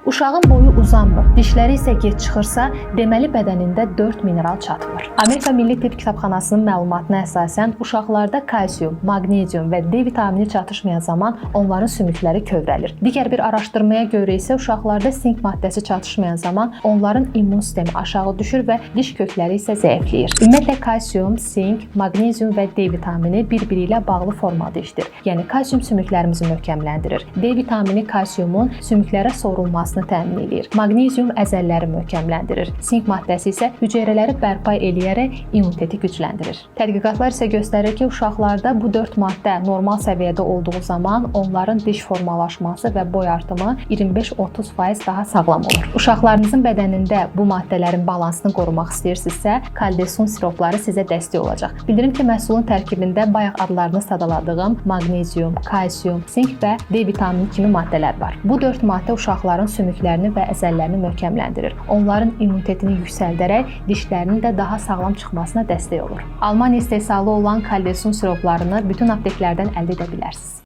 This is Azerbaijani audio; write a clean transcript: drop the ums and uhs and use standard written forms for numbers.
Uşağın boyu uzanmır, dişləri isə gec çıxırsa, deməli bədənində 4 mineral çatmır. Amerika Milli Tibb Kitabxanasının məlumatına əsasən uşaqlarda kalsium, maqnezium və D vitamini çatışmayan zaman onların sümükləri kövrəlir. Digər bir araşdırmaya görə isə uşaqlarda sink maddəsi çatışmayan zaman onların immun sistemi aşağı düşür və diş kökləri isə zəifləyir. Ümumiyyətlə kalsium, sink, maqnezium və D vitamini bir-biri ilə bağlı formada işləyir. Yəni kalsium sümüklərimizi möhkəmləndirir. D vitamini kalsiumun sümüklərə sorulmasını təmin eləyir. Maqnezium əzəlləri möhkəmləndirir. Sink maddəsi isə hüceyrələri bərpa eləyərək immuniteti gücləndirir. Tədqiqatlar isə göstərir ki, uşaqlarda bu 4 maddə normal səviyyədə olduğu zaman onların diş formalaşması və boy artımı 25-30% daha sağlam olur. Uşaqlarınızın bədənində bu maddələrin balansını qorumaq istəyirsinizsə, Kaldesun siropları sizə dəstək olacaq. Bildirim ki, məhsulun tərkibində bayaq adlarını sadaladığım maqnezium, kalsium, sink və D vitamini kimi maddələr var. Bu 4 maddə uşaqların sümüklərini və əzələlərini möhkəmləndirir. Onların immunitetini yüksəldərək dişlərinin də daha sağlam çıxmasına dəstək olur. Almaniya istehsalı olan Kaldesun siroplarını bütün apteklərdən əldə edə bilərsiniz.